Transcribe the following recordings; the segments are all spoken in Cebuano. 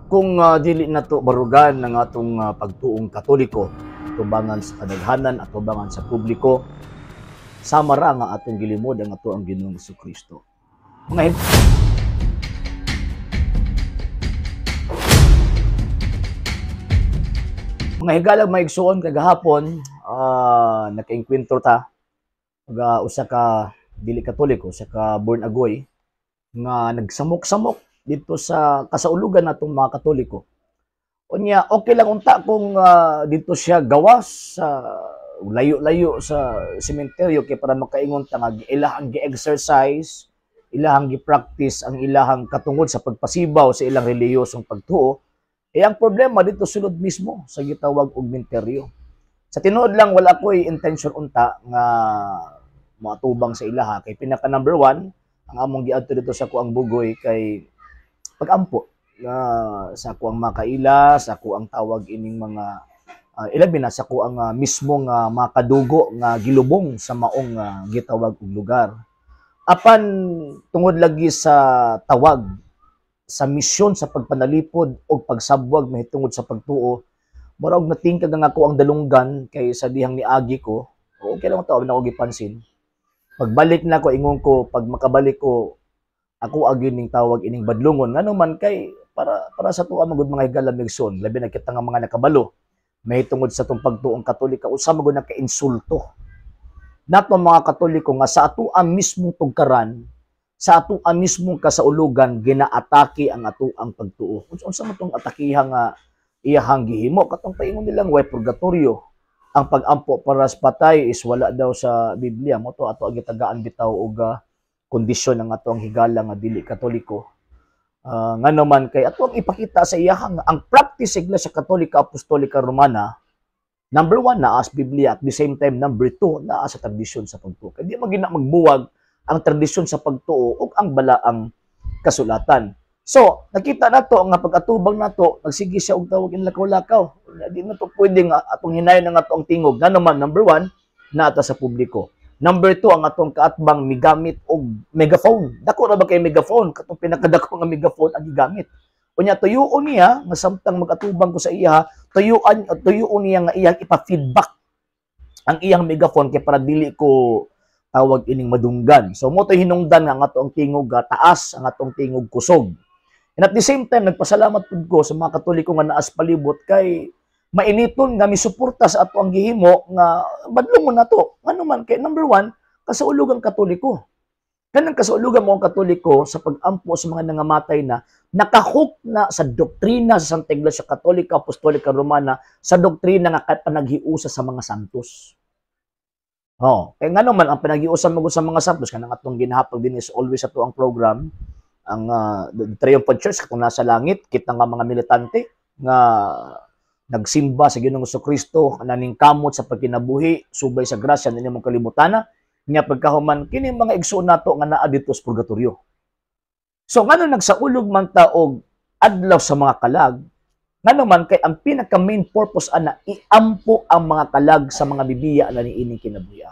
Kung dili nato barugan ang atong pagtuong Katoliko tubangan sa kadaghanan at tubangan sa publiko, sama ra nga atong gilimod ang ato ang Ginoong Kristo. Mga higalag, mga igsuon, kagahapon nakaengkwentro ta og usa ka dili Katoliko, usa ka born agoy nga nagsamok-samok dito sa kasaulugan natong mga Katoliko. Unya, okay lang unta kung dito siya gawas sa layo-layo sa sementeryo kay para makaingon ta nga ilahang gi-exercise, ilahang gi-practice ang ilahang katungod sa pagpasibaw sa ilang reliyosong pagtuo. Eh ang problema dito sulod mismo sa gitawag og menteryo. Sa tinuod lang, wala ko'y intention unta nga moatubang sa ilaha kay pinaka number one ang among giadto dito sa kuang bugoy kay pagampo na sa kuang makaila, sa kuang tawag ining mga ilabi na sa kuang mismong mga kadugo nga gilubong sa maong gitawag og lugar. Apan tungod lagi sa tawag sa misyon sa pagpanalipod o pagsabwag mahitungod sa pagtuo, murag natingkag ang ako ang dalunggan kay sa dihang niagi ko, okay lang to, na ako gipansin. Pagbalik na ko, ingon ko, pag makabalik ko, ako agin ning tawag ining badlungon. Ngano man kay para sa tuwa magud, mga higala migson, labi na kita nga mga nakabalo mahitungod sa tong pagtuong Katolika, usa magud naka-insulto nato mga Katoliko nga sa ato ang mismong tugkaran, sa ato ang mismong kasaulugan, ginaatake ang ato ang pagtuo. Unsa man tong atakiha nga iyahang gihimo? Katong paingon nilang way purgatorio, ang pag-ampo para sa patay is wala daw sa Biblia. Mo to ato ang gitagaan bitaw og kondisyon ng atong higala nga dili Katoliko. Ngano man kay ato ang ipakita sa iyahang ang practice sa Iglesia Katolika Apostolika Romana, number one, naa sa Biblia, at the same time, number two, naa sa tradisyon sa pagtuo. Kay di man gina magbuwag ang tradisyon sa pagtuo ug ang balaang kasulatan. So, nakita nato nga pag-atubang nato, nagsige siya og tawag in lakaw-lakaw. Di na to pwede nga atong hinayon ang atong tingog. Ngano man, number one, naa ta sa publiko. Number two, ang atong kaatbang migamit og megaphone. Dako ra ba kay megaphone? Katong pinakadako nga megaphone ang gigamit. Unya tuyuon niya nga samtang mag-atubang ko sa iya, tuyuon niya nga iyang ipa-feedback ang iyang megaphone kay para dili ko tawag ining madunggan. So mo to'y hinungdan nga ang atong tingog taas, ang atong tingog kusog. And at the same time, nagpasalamat pud ko sa mga Katoliko nga naas palibot kay mainiton nga misuporta sa ato ang gihimo nga badlongon nato. Ngano man kay number one, kasaulugang Katoliko. Kanang kasaulugan mo ang Katoliko sa pag-ampo sa mga nangamatay na nakahook na sa doktrina sa Santa Iglesia Katolika Apostolika Romana, sa doktrina nga panaghiusa sa mga santos. Oh, kay ngano man ang panaghiusa mo sa mga santos, kanang atong ginahapag din is always ato ang program ang the Triumphant Church katong nasa langit, kita nga mga militante nga nagsimba sa Ginoong Kristo, naningkamot sa pagkinabuhi subay sa grasya ninyo mong kalibutana nya pagkahuman kini mga igsoon nato nga naa didto sa purgatorio. So ngano nagsaulog man ta og adlaw sa mga kalag? Ngano man kay ang pinaka main purpose ana, iampo ang mga kalag sa mga bibiya na niining kinabuhi.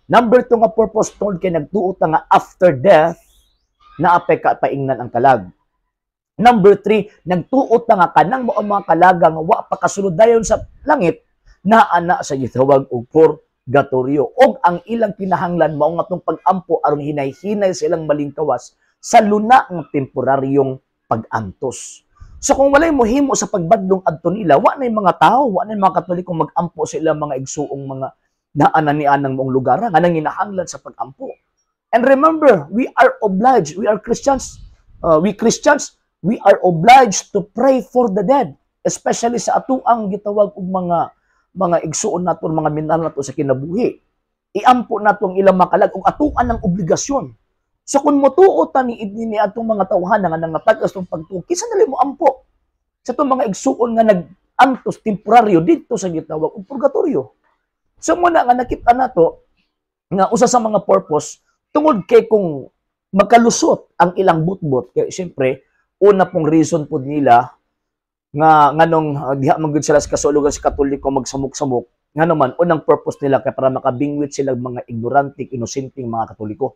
Number two nga purpose, tungod kay nagtuo ta nga after death naapay ka paingnan ang kalag. Number three, nagtuo ta nga kanang mao mga kalaga nga wa pa kasulod dayon sa langit, naa na sa gitawag og purgatorio. Og ang ilang kinahanglan mao nga tong pag-ampo aron hinay-hinay sa ilang malingkawas sa luna ng temporaryong pag-antos. So kung walay mohimo sa pagbadlong adto nila, wa na mga tao, wa na mga Katoliko mag-ampo sa ilang mga igsuong mga naananian ng maong lugar nga nanginahanglan sa pag-ampo. And remember, we are obliged, we are Christians, we Christians, we are obliged to pray for the dead, especially sa atuang gitawag og mga igsuon nato, mga minahal nato sa kinabuhi. Iampo nato ang ilang makalag ug atuan ng obligasyon. So kung motuo ta ni atong mga tawhana nga nangatag-as tong pagtuo, kinsa na mo ampo sa atong mga igsuon nga nag-antos temporaryo didto sa gitawag og purgatorio? So muna nga nakita nato nga usa sa mga purpose, tungod kay kung magkalusot ang ilang butbot, kay siyempre una pong reason pod nila nga nganong diha man gud sila sa kasulugan sa Katoliko magsamok-samok, ngano man unang purpose nila kay para makabingwit sila mga ignorante, inosenteng mga Katoliko.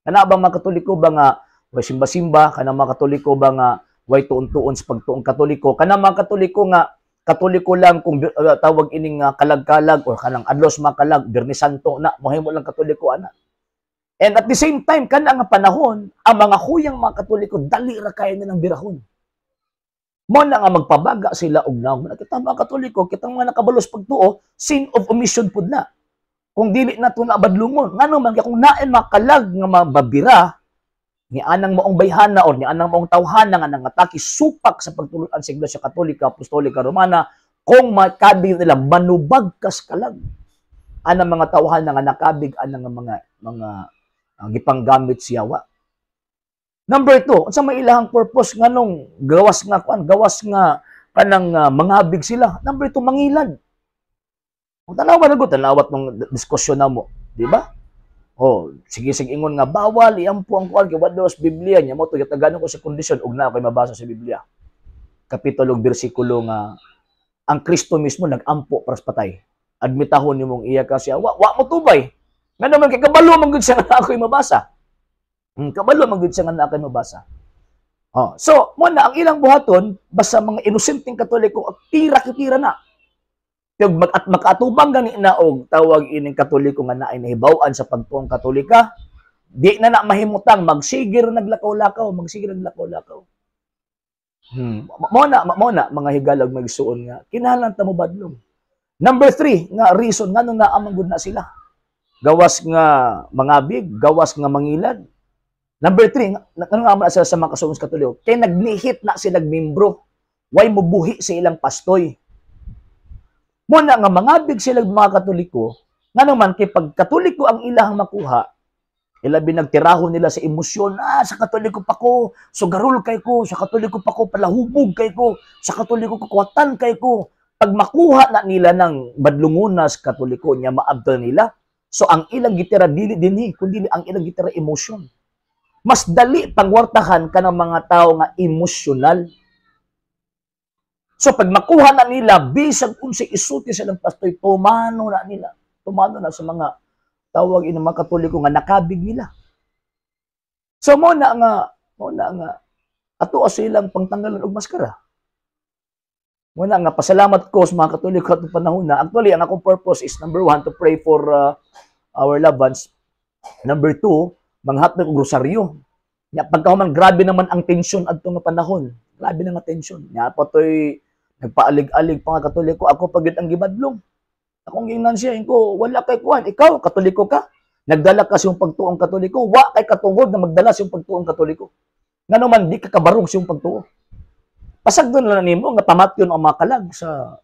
Kana ba mga Katoliko ba nga way simba-simba, kana mga Katoliko ba nga Way tuon-tuon sa pagtuong Katoliko. Kanang mga Katoliko nga Katoliko lang kung tawag ining kalag-kalag or kanang adlaw sa mga kalag, Biyernes Santo na, mahimo lang Katoliko ana. And at the same time, kana nga panahon, ang mga huyang mga Katoliko dali ra kayo nilang birahon. Mo na nga magpabaga sila og nawong. Kita mga Katoliko, kitang mga nakabalos pagtuo, sin of omission pud na. Kung dili na to na badlungon, ngano man kay kung nain makalag nga mababira ni anang maong bayhana or ni anang maong tawhana nga nangatake supak sa pagtulunan sa Iglesia Katolika Apostolika Romana, kung makabig nila manubag kas kalag anang mga tawhana nga nakabig anang mga gipanggamit siyawa. Number two, unsa may ilahang purpose nganong gawas nga kuan, gawas nga kanang mangabig sila? Number two, mangilad. Kung tanawa na gud, tanawat nung diskusyon namo, di ba? Oh, sige sige ingon nga bawal iampo ang kuan kay wa daw sa Biblia niya mo to gitaganon ko sa kondisyon og naa koy mabasa sa Biblia. Kapitulo ug bersikulo nga ang Kristo mismo nag-ampo para sa patay. Admitahon nimong iya ka siya, wa mo tubay. Nga naman kay kabalo man gud siya nga naa koy mabasa. Kabalo man gud siya nga naa koy mabasa. Oh, so mo na ang ilang buhaton basta mga inosenteng Katoliko tira-tira na. Kag mag at makaatubang gani na og tawag ining Katoliko nga naay nahibaw-an sa pagtuong Katolika, di na na mahimutang magsigir naglakaw-lakaw, magsigir naglakaw-lakaw. Mo na mga higalag magsuon nga kinahanglan ta mo badlong. Number three, nga reason ngano naa man gud na sila. Gawas nga mangabig, gawas nga mangilad. Number three, ngano nga man sila sa mga kasuon sa Katoliko? Kay nagnihit na sila membro. Way mubuhi sa ilang pastoy. Muna nga mangabig sila mga Katoliko, nga naman kay pag Katoliko ang ilahang makuha, ilabi nagtirahon nila sa emosyon, ah, sa Katoliko pa ko, sugarol kay ko, sa Katoliko pa ko, palahubog kay ko, sa Katoliko ko, kuwatan kay ko. Pag makuha na nila ng badlungunas Katoliko niya, maabdol nila. So ang ilang gitira dili dinhi, kundi ang ilang gitira emosyon. Mas dali pangwartahan ka ng mga tao nga emosyonal. So pag makuha na nila, bisag unsay isulti sa ilang pastoy, tumano na nila. Tumano na sa mga tawag ini mga Katoliko nga nakabig nila. So mo na nga ato silang pangtanggalan og maskara. Mo na nga pasalamat ko sa mga Katoliko atong panahon na. Actually, ang akong purpose is number one, to pray for our loved ones. Number two, manghatag og rosaryo. Nya pagkahuman, grabe naman ang tensyon adto nga panahon. Grabe na nga tensyon. Nya pa toy nagpaalig-alig pa nga Katoliko, ako pa gyud ang gibadlong. Akong gingnan siya, ko, wala kay kuan, ikaw Katoliko ka. Nagdala ka sa pagtuong Katoliko, wa kay katungod na magdala sa pagtuong Katoliko. Ngano man di ka kabarong sa pagtuo. Pasagdon lang nimo nga pamatyon ang mga kalag sa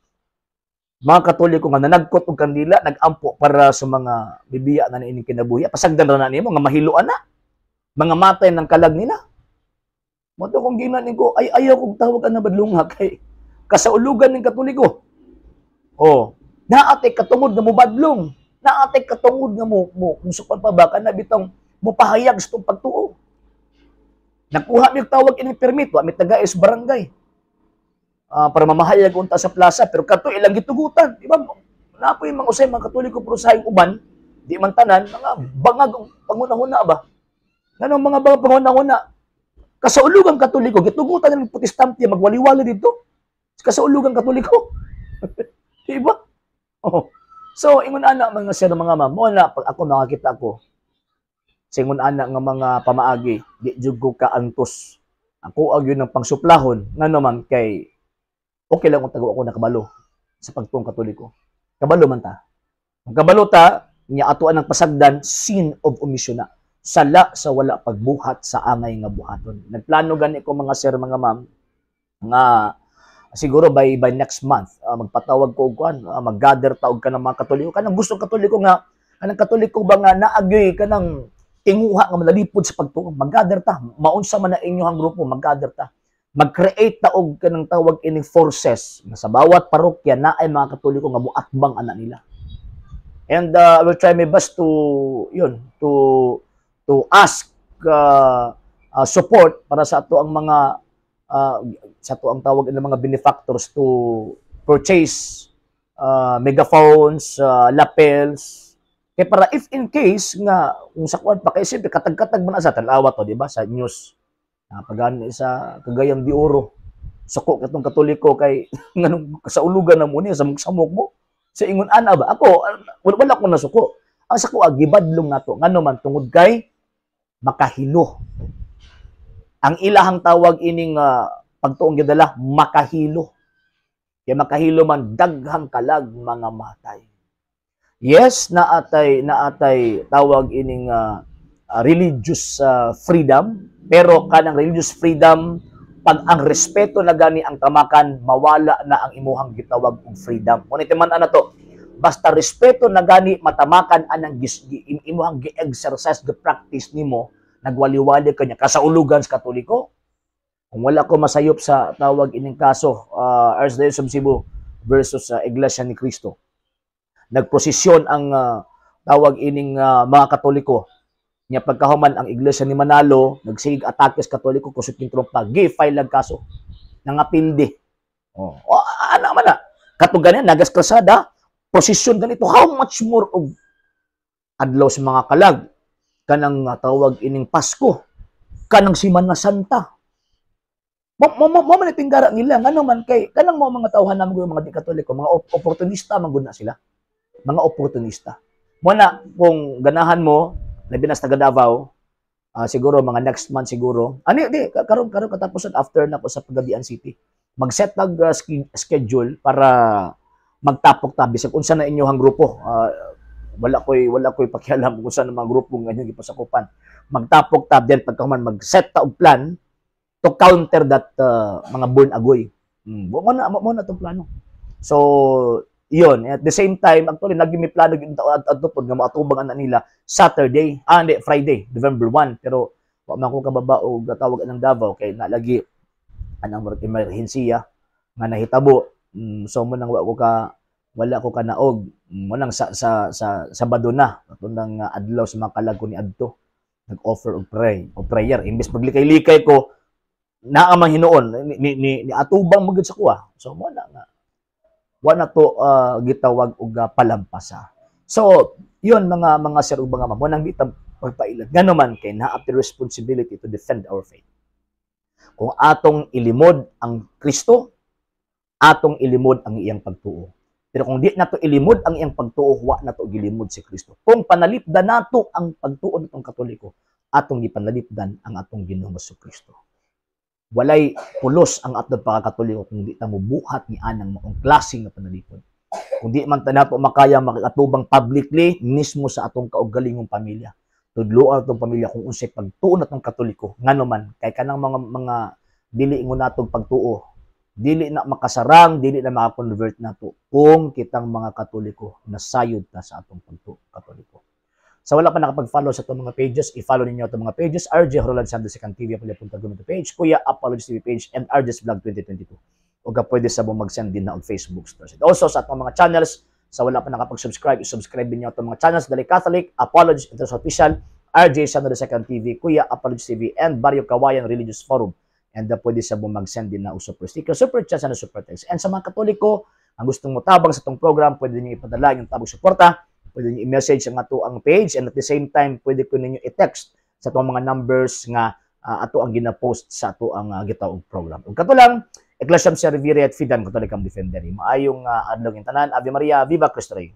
mga Katoliko nga nanagkot og kandila, nagampo para sa mga bibiya na niining kinabuhi. Pasagdan ra na nimo nga mahiluan na mga matay ng kalag nila. Mo to kung ginan ko ay ayaw kog tawag ang badlunga kay kasaulugan ng Katoliko. Oh, naatay katungod nga mobadlong, naatay katungod nga mo musukan pa ba kana bitong mopahayag sa tong pagtuo. Nakuha mi og tawag ini permit, wa mi taga sa barangay. Para mamahayag unta sa plaza pero kato ilang gitugutan, di ba? Naa poy mga usay mga Katoliko pero sa uban, di man tanan, mga bangag ang pangunahuna ba? Nganong mga bangag pangunahuna? Kasaulugang Katoliko, gitugutan ng Protestante magwaliwali dito. Kasaulugang Katoliko. Di ba? Oh. So, ingon ana mga sir, mga ma'am, mo na pag ako nakakita ko sa ingon ana nga mga pamaagi, di jud ko kaantos. Ako ag yun ang pangsuplahon, ngano man kay okay lang kung tago ako nakabalo sa pagtuong Katoliko. Kabalo man ta. Kung kabalo ta, nya atoan ang pasagdan, sin of omission na. Sala sa wala pagbuhat sa angay nga buhaton. Nagplano gani ko, mga sir, mga ma'am, nga siguro by next month magpatawag ko og kuan, mag-gather ta og kanang mga Katoliko, kanang gusto Katoliko nga kanang Katoliko ba nga naagyoy kanang tinguha nga manalipod sa pagtuo, mag-gather ta, maunsa man na inyong grupo, mag-gather ta, mag-create ta og kanang tawag ining forces nga sa bawat parokya naay mga Katoliko nga muatbang ana nila. And I will try my best to yun to ask support para sa ato ang mga sa ato ang tawag ng mga benefactors to purchase megaphones, lapels kay para if in case nga kung sa kuan pa kay siyempre katag-katag man na sa tan-awa to, di ba, sa news. Napagani sa Cagayan de Oro. Suko katong Katoliko kay nganong sa ulugan na mo niya, samok-samok mo. Sa ingon ana ba? Ako, wala ko nasuko. Ang sako, gibadlong nato. Ngano man, tungod kay makahilo. Ang ilahang tawag ining pagtuong gidala, makahilo. Kaya makahilo man, daghang kalag mga matay. Yes, naatay tawag ining religious freedom, pero kanang religious freedom, pag ang respeto na gani ang tamakan, mawala na ang imuhang gitawag og freedom. Ngunit man ana to, basta respeto na gani matamakan anang imuhang gi-exercise, gi-practice nimo, nagwali-wali kanya kasaulugan sa Katoliko. Kung wala ko masayop sa tawag ining kaso, Archdiocese of Cebu versus Iglesia ni Cristo. Nagprosesyon ang tawag ining mga Katoliko. Nya pagkahuman, ang Iglesia ni Manalo nagsigig atake sa Katoliko, kusot yung trompa, gi-file ag kaso. Nangapildi. Oh, ana man na. Katong ganin nagas kalsada, prosesyon ganito, how much more og adlaw sa mga kalag, kanang tawag ining Pasko, kanang Simana Santa. Mo man tinggara nila, ngano man kay kanang mga tawhan naman, mga di Katoliko, mga oportunista man gud na sila. Mga oportunista. Mo na kung ganahan mo, labi na sa taga Davao, siguro mga next month siguro. Ani di karon karon katapusan, after na ko sa Pagabian City. Mag-set nag schedule para magtapok ta bisag unsa na inyong grupo. Wala ko'y pakialam kung unsa na mga grupo nga inyong gipasakupan. Magtapok ta, then pagkahuman mag-set ta og plan to counter that mga born agoy. Mo na tong plano. So, yun. At the same time, actually, naging may plano yung adto pod nga maatubang ana nila Saturday, hindi, Friday, November 1. Pero wa man ko kababa og tawag ng Davao kay nalagi anang murag emerhensiya nga nahitabo. So mo nang wala ko kanaog. Mo nang sa Sabado na ato nang adlaw sa mga kalag ko ni adto nag-offer og pray o prayer imbes maglikay-likay ko, naa man hinuon ni atubang magud sa kuha. So mo na nga wa na to gitawag og palampasa. So yun, mga sir ug mga ma'am, mo nang di ta pagpailan, ngano man kay naa responsibility to defend our faith. Kung atong ilimod ang Kristo, atong ilimod ang iyang pagtuo. Pero kung di nato ilimod ang iyang pagtuo, wa nato gilimod si Kristo. Kung panalipdan nato ang pagtuo natong Katoliko, atong gipanalipdan ang atong Ginoong Kristo. Walay pulos ang atong pagkakatoliko kung di ta mobuhat ni anang maong klase nga panalipod. Kung di man ta nato makaya makikatubang publicly, mismo sa atong kaugalingong pamilya. Tudloan atong pamilya kung unsay pagtuo natong Katoliko. Ngano man kay kanang mga dili ingon natong pagtuo, dili na makasarang, dili na makakonvert nato kung kitang mga Katoliko nasayod ta sa atong pagtuo Katoliko. Sa wala pa nakapag-follow sa atong mga pages, i-follow ninyo atong mga pages, RJ Roland Santos Second TV, Punta Gumito page, Kuya Apology TV page, and RJ's Vlog 2022. O ka pwede sa mo mag-send din na og Facebook stories. And also sa atong mga channels, sa wala pa nakapag-subscribe, i-subscribe din niyo atong mga channels, Dali Catholic, Apology International Official, RJ Santos Second TV, Kuya Apology TV, and Barrio Kawayan Religious Forum. And pwede sa mo mag-send din na og super sticker, super chat, and super text. And sa mga Katoliko ang gustong motabang sa atong program, pwede niyo ipadala yung tabang suporta, pwede niyo i-message ang ato ang page, and at the same time, pwede ko ninyo i-text sa atong mga numbers nga ato ang gina-post sa ato ang gitawag program. Ug kato lang, Ecclesiam Servire et Fidem Catholicam Defendere. Maayong adlaw tanan. Ave Maria, Viva Cristo Rey.